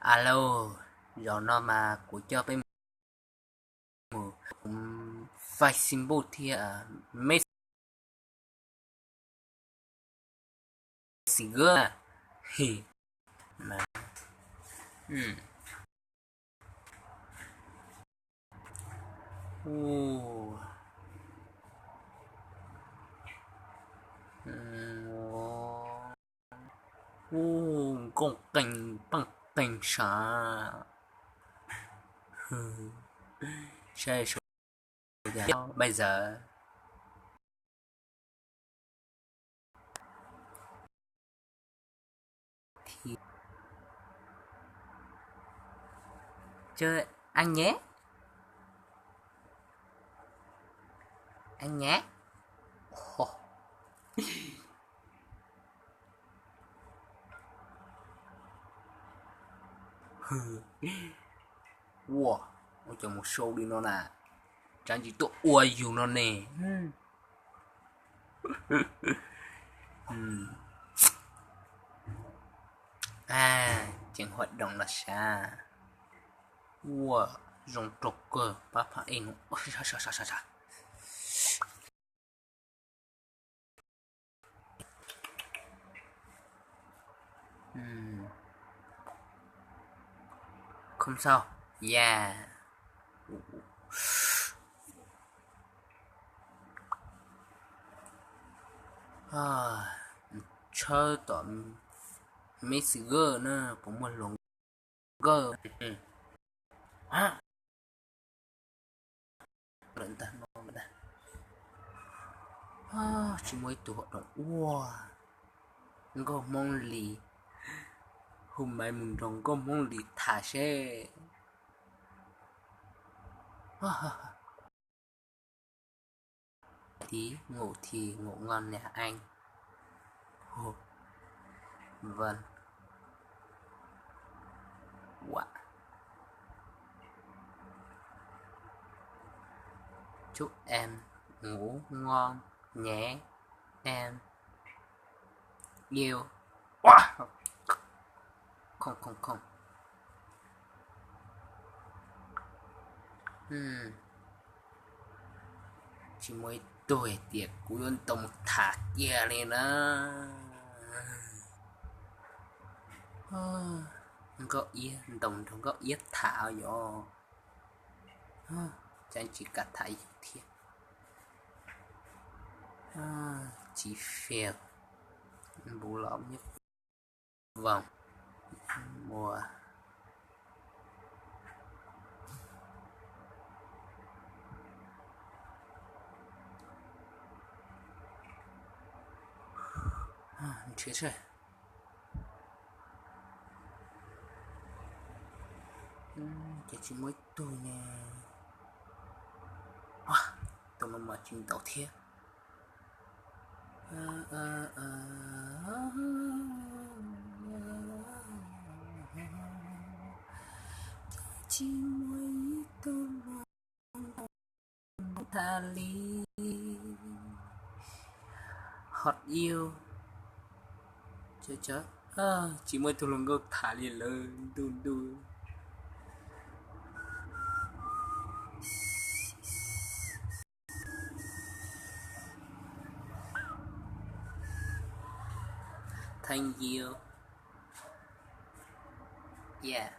Alo, zaum no mas kuv coj peb mus Facebook thiab Messenger. Nkauj qeeg paj qeeg sav. Saib, bây giờ thì chơi anh nhé, anh nhé. Ua, ua cov mus sau li no na, tsam ntsis tuaj ua yus no ne. Tseem hoạt động los sav. Ua, zoo rau kawg, pab pha ej no. Không sao. Yeah. Tshawb tom Messenger na, puas muaj hluas nkauj? Lawm ntag no ntag. Tsis muaj ib tug hom doom ua nkauj Hmoob li. Hu maiv mus nrog nkauj Hmoob li tham seb. Tí ngủ thì ngủ ngon nè anh. Vâng. Wow. Chúc em ngủ ngon nhé em. Yêu. Không, không, không. Tsis muaj ib tug hais tias kuv yuav tau mus tham kiag li na. Nkauj Iab, ntaus nrog Nkauj Iab tham yom. Cas tsis kam tham yus thiab. Tsis fair. Npu los nyob vòng mua. Nrhiav seb. Ces tsis muaj ib tug ne. Tus no mas tsis ntaus thiab. Tsis muaj ib tug hluas nkauj tham li. Hot iu. Tsis muaj ib tug hluas nkauj tham li lawm ntuj ntuj. Thank you. Yeah.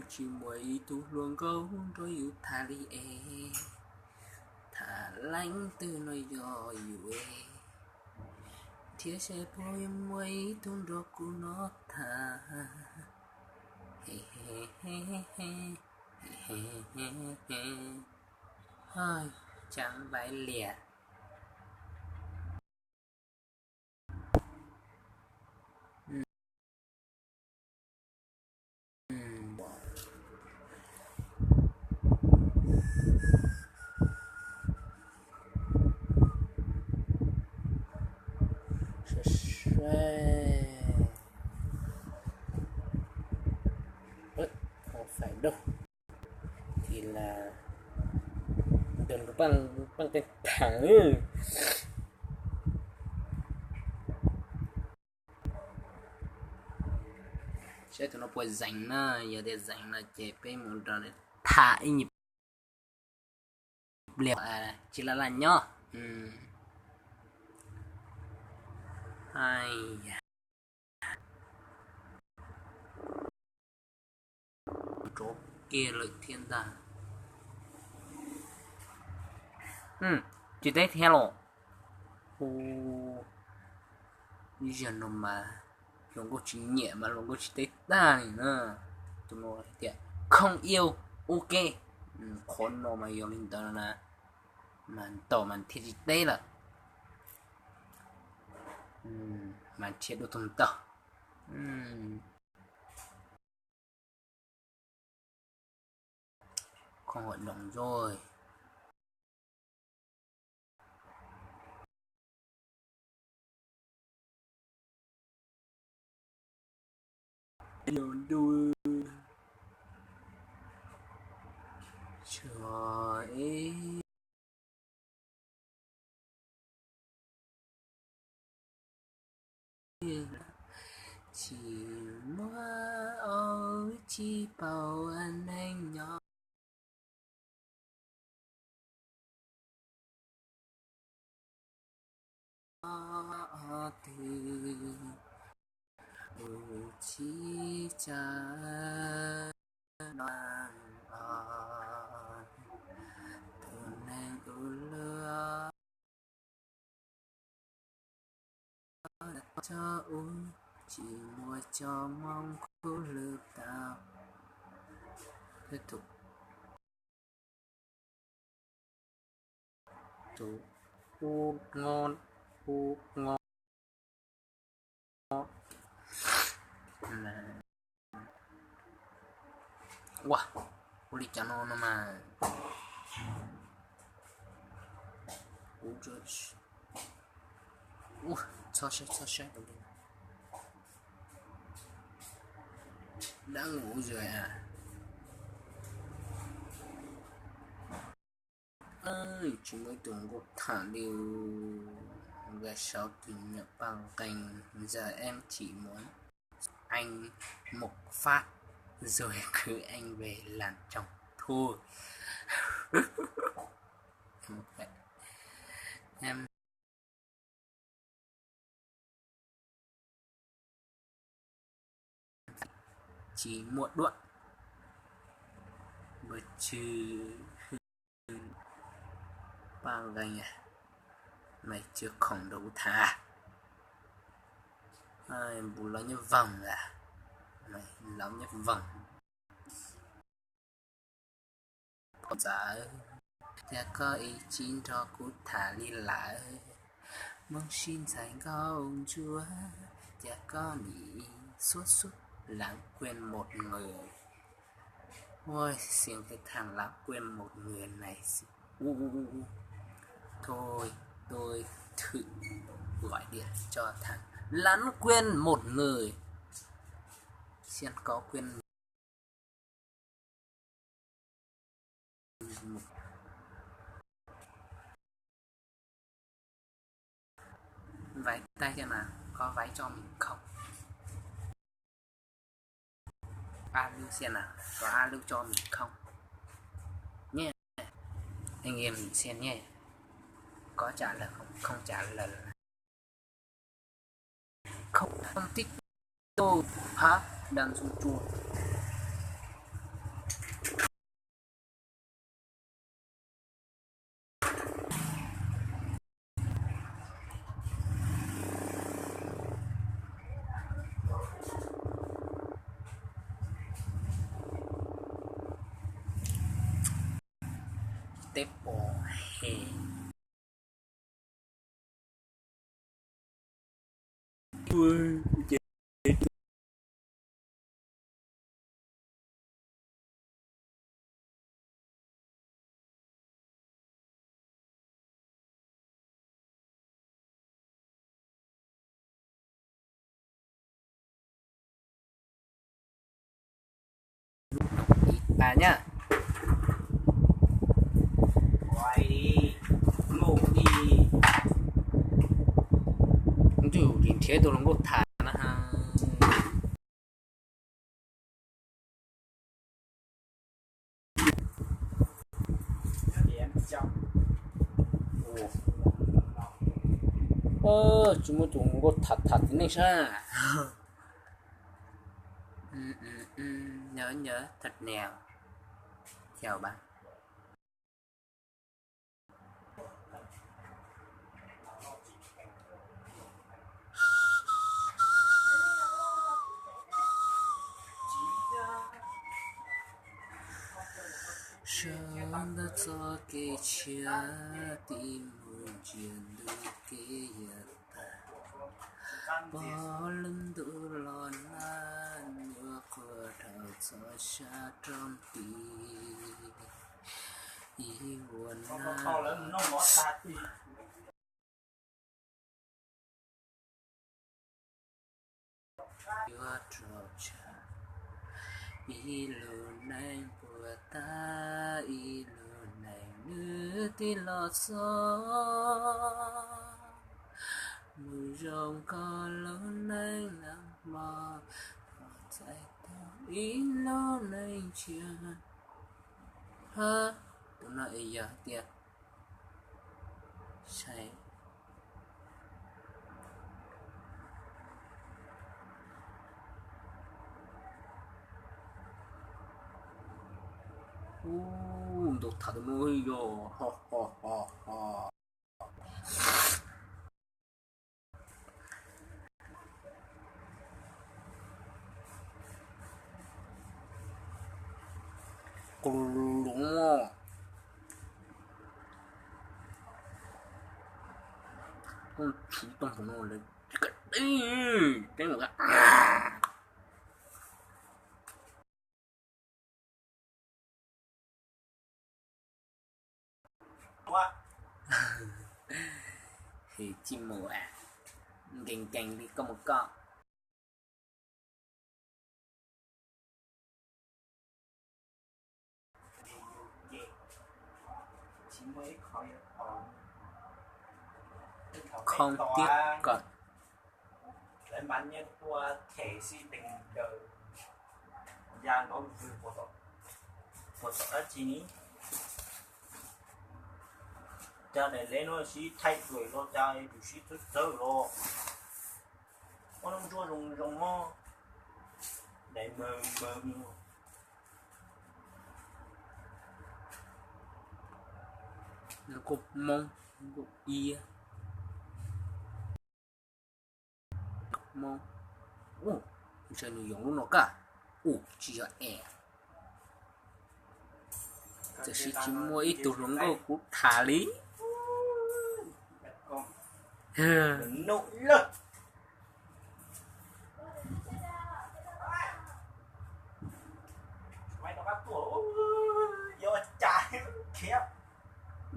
Tsis muaj ib tug hluas nkauj nrog yus tham li es. Tham leej twg no yog yus es. Thiab seb puas yuav muaj ib tug nrog kuv noj tham. He he he he he he he he. Hơi, trắng váy lìa. Dab tsi las, ntawm nkaus paj qeej tham. Saib tus no puas zeem na, yog tias zeem no ces peb mus nrog nws tham ib nyuag pliag, tsis laj laj nyob. Ai ya, rov kiag lawm thiab ntag. Tsis teb thiab los. Ib zaug no mas hluas nkauj tsis nyiam mas hluas nkauj tsis teb tag li na. Tus no tias không yêu, ok. Qhov no mas yog li ntawd na, mas ntaus mas thiaj tsis teb lawm. Mas thiaj dua tus ntaus. Không hội đồng rồi. Lượt đuôi. Trời ơi. Tsis muaj ua tsis paub neeg nyob twg, ua tsis tsa no, tus neeg ua luaj. Tso ub, tsis muaj tso moo khuv lwm tau. Tus ub nyob, ub nyob. Ua, ua li cas no no mas. Ua, txhob saib, txhob saib. Dab ngub zog a. Tsis muaj ib tug nkauj tham li. Ga sau tus nyuam paj nqeeg, giờ em chỉ muốn anh một phát rồi gửi anh về làng chồng thôi. Em tsis muaj duab. Npawg Tsw, Paj Nqeeg, mày chưa khổng đủ thà. Npus lov nyob voog a, lov nyob voog. Ntxawm, cas koj ib tsis nrog kuv tham li lawm? Moog sib ntxhais nkauj ntsuab, cas koj nim suab suab lãng quên một người. Ôi, siêng cái thằng lãng quên một người này. Thôi, tôi thử gọi điện cho thằng lãng quên một người. Xem có quên Váy tay xem nào, có váy cho mình không? Alo xem nào, có alo cho mình không? Nhé. Anh em mình xem nhé. Có trả lời không? Không trả lời. Không, không thích tôi hả? Đang dùng chua. Teb pov he. Tas nyab. Ntuj, nrhiav tus hluas nkauj tham na. Tsis muaj tus hluas nkauj tham tham tim nej saib. Nhớ nhớ thật nèo. Chào bạn. Sawv ntawm txoj kev tshiab tim mus ntsia ntuj kev yav tag, pom lub ntuj los nag, nyuam qhuav dhau txog sab roob tid, ib vuag nag yuav rau tshaj, ib lub neej puas tas, ib lub neej nws twb los txog, mus zoo koj lub neej nag hmo, txais tau ib lub neej tshiab. Hab, tus no es yog tias, saib, ub, ntu tham tus no yog, ho ho ho ho. Qus lus lus, koj tshuv tau tus no lawm, teeb. Tsis mus, nkees nkees li koj mus koj. Khoob tiab kawm. Cas daim leb no sib thaij duam los cas tus sib txawv txawv los, muab lub ntsuab zoo zoo os, daim mawg mawg. Nkauj Hmoob, nkauj iab. Hmoob, ua, ntshe nws yoov lub no kaj, ua tsis yog es. Tiam sis tsis muaj ib tug hluas nkauj kuv tham li.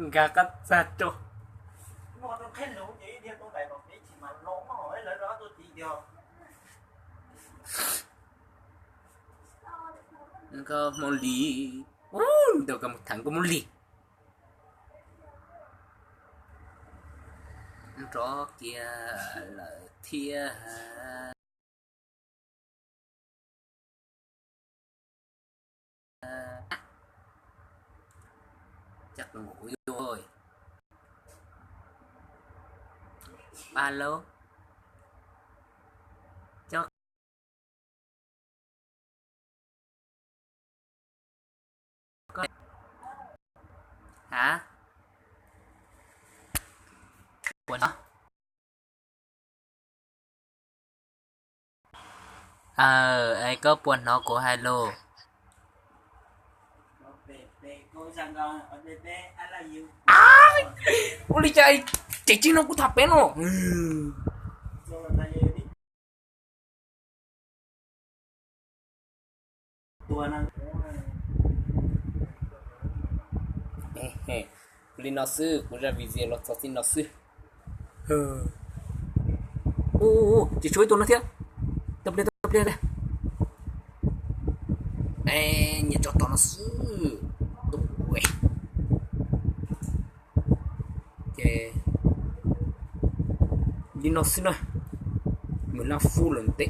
Nkag qab txag rau. Nkauj Hmoob Lis, ub, ntawm koj mus tham Nkauj Hmoob Lis. Nrov kiag lawm thiab. Alo. Hả? Puas hnov? Aws, es koj puas hnov kuv hais lus? Ua li cas ces tsis no kuv tham peb no. Li no xwb, kuv zaj video los txog txij no xwb. Ub, tsis tshuav ib tug no thiab. Tau pliag, tau pliag. Nias tso tom no xwb. Ces li no xwb na, mws lab fub lawm nte.